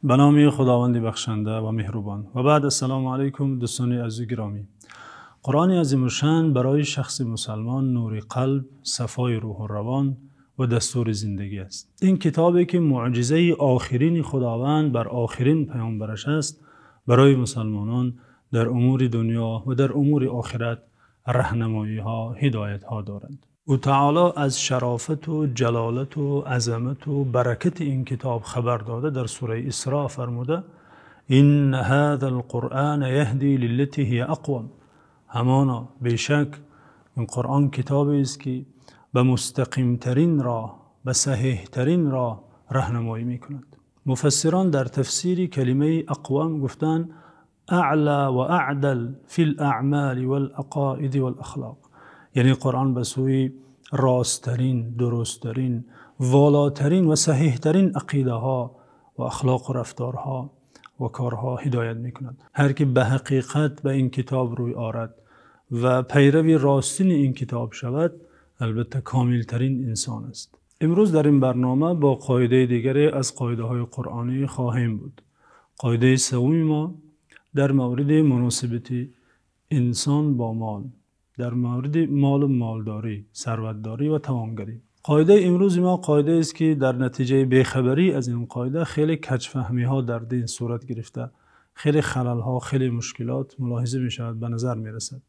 Ба номи Худованди бахшанда ва меҳрубон. Ва баъд, ассалому алайкум, дӯстони азизи гиромӣ. Қуръони азимушшаън барои шахси мусулмон нури қалб, сафои рӯҳу равон ва дастури зиндагӣ аст. Ин китобе ки мӯъҷизаи охирини Худованд бар охирин паёмбараш аст, барои мусулмонон дар умури дунё ва дар умури охират роҳнамоиҳо, ҳидоятҳо дорад. Ӯ таъоло аз шарофат ва ҷалолат ва азамат ва баракати ин китоб хабар дода, дар сураи Исро фармуда: «Инна ҳозал-Қуръона яҳдӣ лиллатӣ ҳия ақвам». Ҳамоно бешак ин Қуръон китобест, ки ба мустақимтарин роҳ, ба саҳеҳтарин роҳ роҳнамоӣ мекунад. Муфассирон дар тафсири калимаи ақвам гуфтанд: аъло ва аъдал фил-аъмол вал-ақоид вал-ахлоқ. Яъне Қуръон ба сӯи росттарин, дурусттарин, волотарин ва саҳеҳтарин ақидаҳо ва ахлоқ ва рафторҳо ва корҳо ҳидоят мекунад. Ҳар ки ба ҳақиқат ба ин китоб рӯй орад ва пайрави ростини ин китоб шавад, албатта комилтарин инсон аст. Имрӯз дар ин барнома бо қоидаи дигаре аз қоидаҳои қуръонӣ хоҳем буд. Қоидаи сеюми мо дар мавриди муносибати инсон бо мол, дар мавриди мол ва молдорӣ, сарватдорӣ ва тавонгарӣ. Қоидаи имрӯзи мо қоидаест, ки дар натиҷаи бехабарӣ аз ин қоида хеле каҷфаҳмиҳо дар дин сурат гирифта, хеле халалҳо, хеле мушкилот мулоҳиза мешавад, ба назар мерасад,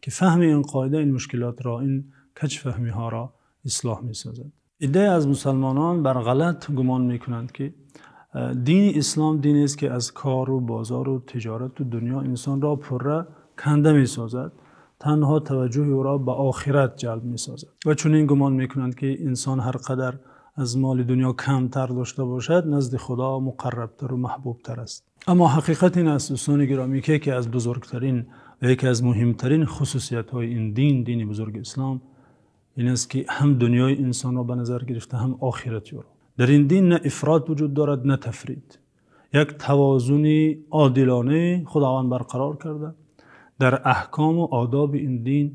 ки фаҳми ин қоида ин мушкилотро, ин каҷфаҳмиҳоро ислоҳ месозад. Иддае аз мусулмонон бар ғалат гумон мекунанд, ки дини ислом динест, ки аз кору бозор ва тиҷорат ва дунё инсонро пурра канда месозад, танҳо таваҷҷӯҳи ӯро ба охират ҷалб месозад ва чунин гумон мекунанд, ки инсон ҳар қадар аз моли дунё камтар дошта бошад, назди Худо муқаррабтар ва маҳбубтар аст. Аммо ҳақиқат ин аст, дӯстони гиромӣ, ки яке аз бузургтарин ва яке аз муҳимтарин хусусиятҳои ин дин, дини бузурги ислом, ин аст, ки ҳам дунёи инсонро ба назар гирифта, ҳам охирати ӯро. Дар ин дин на ифрот вуҷуд дорад, на тафрит. Як тавозуни одилона Худованд барқарор кардааст. Дар аҳком ва одоби ин дин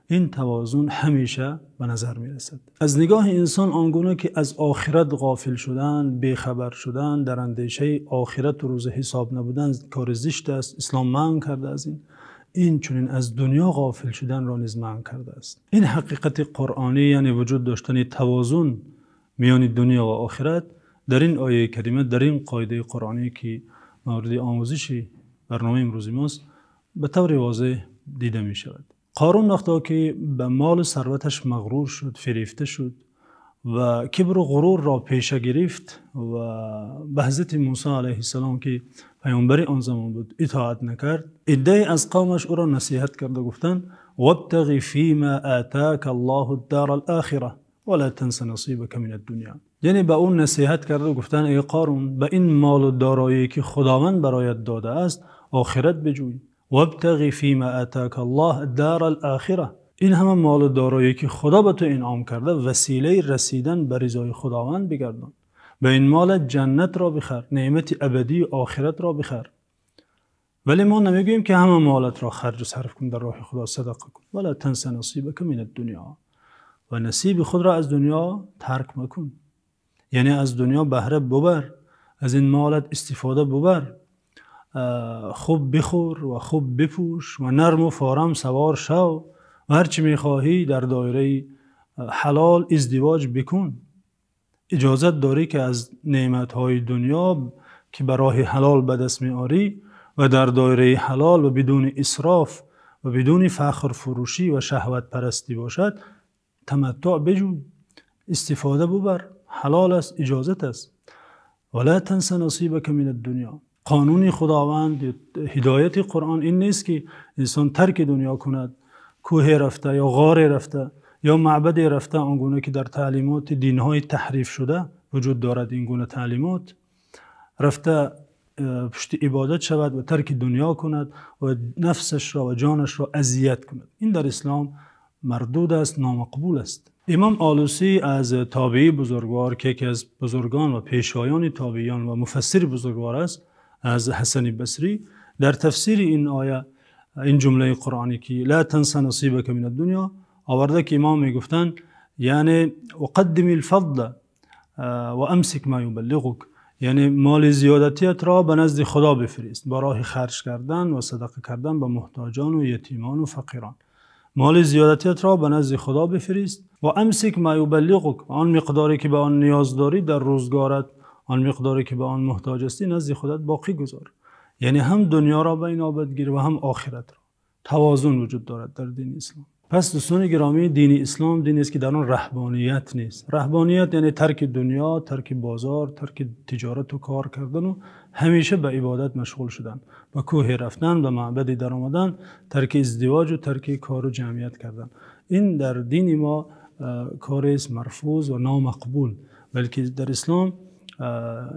ин тавозун ҳамеша ба назар мерасад. Аз нигоҳи инсон он гуна ки аз охират ғофил шудан, бехабар шудан, дар андешаи охират ва рӯзи ҳисоб набудан кори зишт аст, ислом манъ кардааст аз ин, ин чунин аз дунё ғофил шуданро низ манъ кардааст. Ин ҳақиқати қуръонӣ, яъне вуҷуд доштани тавозун миёни дунё ва охират, дар ин ояи карима, дар ин қоидаи қуръонӣ, ки мавриди омӯзиши барномаи имрӯзи мост, ба таври возеҳ дида мешавад. Қорун вақте ки ба мол ва сарваташ мағрур шуд, фирефта шуд ва кибру ғурурро пеша гирифт ва ба ҳазрати Мӯсо алайҳиссалом, ки паёмбари он замон буд, итоат накард, иддае аз қавмаш ӯро насиҳат карда гуфтанд: وابتغ فيما آتاك الله الدار الآخرة ولا تنس نصيبك من الدنيا. Яъне ба ӯ насиҳат карда гуфтанд: эй Қорун, ба ин мол ва дороие ки Худованд бароят додааст, охират биҷӯй. وابتغ فيما آتاك الله الدار الآخرة. Ин ҳама мол ва дороие ки Худо ба ту инъом кардааст, василаи расидан ба ризои Худованд бигардон. Ба ин молат ҷаннатро бихар, неъмати абадии охиратро бихар. Вале мо намегӯем, ки ҳама молатро харҷ ва сарф кун, дар роҳи Худо садақа кун. ولا تنس نصيبك من الدنيا. Ва насиби худро аз дунё тарк макун. Яъне аз дунё баҳра бибар, аз ин молат истифода бибар, хуб бихӯр ва хуб бипӯш ва нарм ва форам савор шав ва ҳар чӣ мехоҳӣ дар доираи ҳалол издивоҷ бикун. Иҷозат дорӣ, ки аз неъматҳои дунё, ки ба роҳи ҳалол ба даст меорӣ ва дар доираи ҳалол ва бидуни исроф ва бидуни фахрфурӯшӣ ва шаҳватпарастӣ бошад, таматтуъ биҷӯй, истифода бибар, ҳалол аст, иҷозат аст. ولا تنس نصيبك من الدنيا. Қонуни Худованд, ҳидояти Қуръон ин нест, ки инсон тарки дунё кунад, кӯҳе рафта ё ғоре рафта ё маъбаде рафта, он гуна ки дар таълимоти динҳои таҳриф шуда вуҷуд дорад ин гуна таълимот, рафта пушти ибодат шавад ва тарки дунё кунад ва нафсашро ва ҷонашро озор кунад. Ин дар ислом мардуд аст, номақбул аст. Имом Олусӣ аз тобеии бузургвор, ки яке аз бузургон ва пешвоёни тобеиён ва муфассири бузургвор аст, аз Ҳасани Басрӣ дар тафсири ин оя, ин ҷумлаи қуръонӣ, ки لا تنس نصيبك من الدنيا, оварда, ки имом мегуфтанд, яъне وقدم الفضل وأمسك ما يبلغك. Яъне моли зиёдатиатро ба назди Худо бифирист ба роҳи харҷ кардан ва садақа кардан ба муҳтоҷон ва ятимон ва фақирон. Моли зиёдатиатро ба назди Худо бифирист ва أمسك ما يبلغك, он миқдоре ки ба он ниёз дорӣ дар рӯзгорат, он миқдоре ки ба он муҳтоҷ ҳастӣ, назди худат боқӣ гузор. Яъне ҳам дунёро ба инобат гир ва ҳам охиратро. Тавозун вуҷуд дорад дар дини ислом. Пас, дӯстони гиромӣ, дини ислом диние аст, ки дар он раҳбоният нест. Раҳбоният яъне тарки дунё, тарки бозор, тарки тиҷорат ва кор кардан ва ҳамеша ба ибодат машғул шудан, ба кӯҳе рафтан, ба маъбаде даромадан, тарки издивоҷ ва тарки кор ва ҷамъият кардан. Ин дар дини мо корест марфуз ва номақбул, балки дар ислом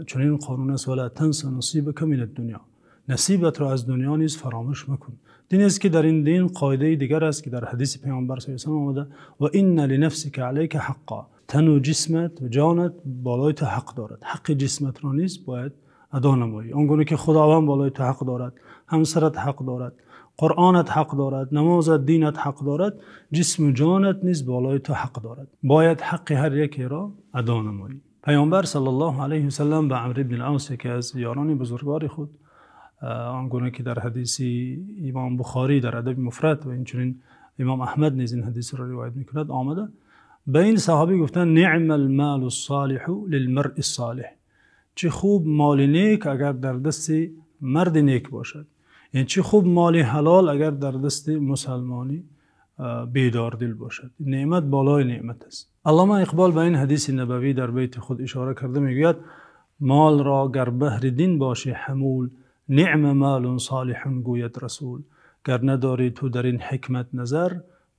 чунин қонун аст: ولا تنس نصيبك من الدنيا, насибатро аз дунё низ фаромӯш макун. Дин аст, ки дар ин дин қоидаи дигар аст, ки дар ҳадиси Паёмбар саллаллоҳу алайҳи васаллам омада: وإن لنفسك عليك حقا. Тану ҷисмат ва ҷонат болои ту ҳақ дорад. Ҳаққи ҷисматро низ бояд адо намоӣ. Он гуна ки Худованд болои ту ҳақ дорад, ҳамсарат ҳақ дорад, Қуръонат ҳақ дорад, намозат, динат ҳақ дорад, ҷисму ҷонат низ болои ту ҳақ дорад. Бояд ҳаққи ҳар якеро адо намоӣ. Паёмбар саллаллоҳу алайҳи васаллам ба Амр ибн Ос, яке аз ёрони бузургвори худ, он гуна ки дар ҳадиси имом Бухорӣ дар Адаби Муфрад ва инчунин имом Аҳмад низ ин ҳадисро ривоят мекунад, омада, ба ин саҳобӣ гуфтанд: نعم المال الصالح للمرء الصالح. Чӣ хуб моли нек, агар дар дасти марди нек бошад. Яъне чӣ хуб моли ҳалол, агар дар дасти мусалмони бедордил бошад. Неъмат болои неъмат аст. Аллома Иқбол ба ин ҳадиси набавӣ дар бейти худ ишора карда мегӯяд: молро гар баҳри дин бошӣ ҳамул, نعم مال صالح гӯяд расул. Гар надорӣ ту дар ин ҳикмат назар,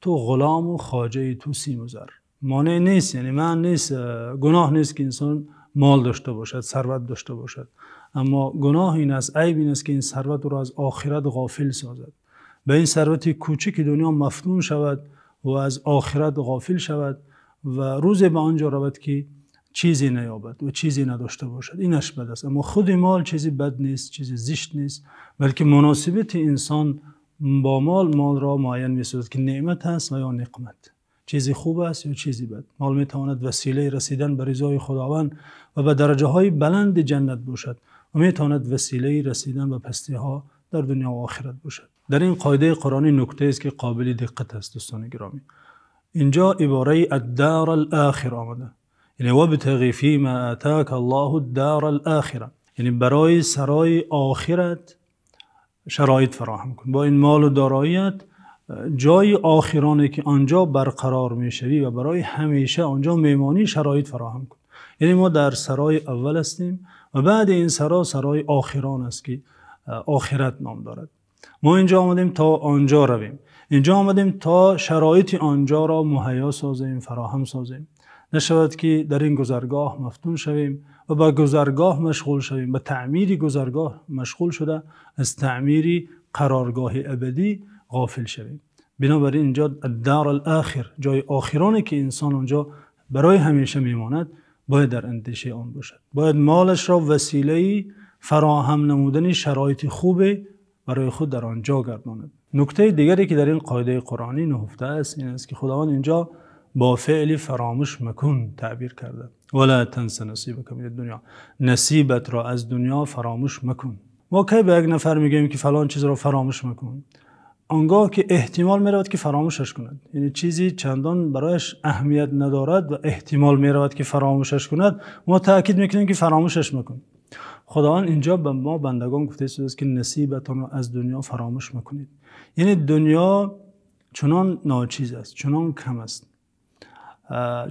ту ғулому хоҷаи ту симу зар. Монеъ нест, яъне манъ нест, гуноҳ нест, ки инсон мол дошта бошад, сарват дошта бошад. Аммо гуноҳ ин аст, айб ин аст, ки ин сарват ӯро аз охират ғофил созад, ба ин сарвати кӯчики дунё мафтун шавад ва аз охират ғофил шавад ва рӯзе ба он ҷо равад, ки чизе наёбад ва чизе надошта бошад. Инаш бад аст. Аммо худи мол чизи бад нест, чизи зишт нест, балки муносибати инсон бо мол молро муайян месозад, ки неъмат аст ва ё ниқмат, чизи хуб аст ё чизи бад. Мол метавонад василаи расидан ба ризои Худованд ва ба дараҷаҳои баланди ҷаннат бошад ва метавонад василаи расидан ба пастиҳо дар дунё ва охират бошад. Дар ин қоидаи қуръонӣ нуктаест, ки қобили диққат аст, дӯстони гиромӣ. Инҷо ибораи الدار الآخرة омада, яъне وابتغ فيما آتاك الله الدار الآخرة, яъне барои сарои охират шароит фароҳам кун. Бо ин молу дороият ҷои охироне, ки он ҷо барқарор мешавӣ ва барои ҳамеша он ҷо мемонӣ, шароит фароҳам кун. Яъне мо дар сарои аввал ҳастем ва баъди ин саро сарои охирон аст, ки охират ном дорад. Мо инҷо омадем то он ҷо равем. Инҷо омадем то шароити он ҷоро муҳайё созем, фароҳам созем. Нашавад, ки дар ин гузаргоҳ мафтун шавем ва ба гузаргоҳ машғул шавем, ба таъмири гузаргоҳ машғул шуда, аз таъмири қароргоҳи абадӣ ғофил шавем. Бинобар ин инҷо الدار الآخرة, ҷои охироне, ки инсон онҷо барои ҳамеша мемонад, бояд дар андешаи он бошад. Бояд молашро василаи фароҳам намудани шароити хубе барои худ дар он ҷо гардонад. Нуктаи дигаре, ки дар ин қоидаи қуръонӣ нуҳуфта аст, ин аст, ки Худованд инҷо бо феъли фаромӯш макун таъбир карда: ولا تنس نصيبك من الدنيا, насибатро аз дунё фаромӯш макун. Мо кай ба як нафар мегӯем, ки фалон чизро фаромӯш макун? Он гоҳ ки эҳтимол меравад, ки фаромӯшаш кунад. Яъне чизе чандон барояш аҳамият надорад ва эҳтимол меравад, ки фаромӯшаш кунад, мо таъкид мекунем, ки фаромӯшаш макун. Худованд инҷо ба мо бандагон гуфтааст, ки насибатонро аз дунё фаромӯш макунед. Яъне дунё чунон ночиз аст, чунон кам аст,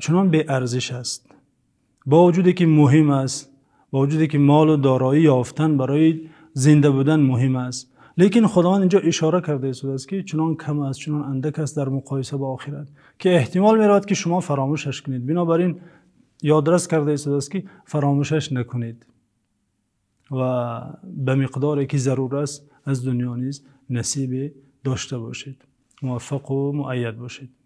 чунон беарзиш аст, бо вуҷуде ки муҳим аст, бо вуҷуде ки молу дороӣ ёфтан барои зинда будан муҳим аст, лекин Худованд инҷо ишора кардааст, ки чунон кам аст, чунон андак аст дар муқоиса бо охират, ки эҳтимол меравад, ки шумо фаромӯшаш кунед. Бинобар ин ёдрас кардааст, ки фаромӯшаш накунед ва ба миқдоре ки зарур аст аз дунё низ насибе дошта бошед. Муваффақу муайяд бошед.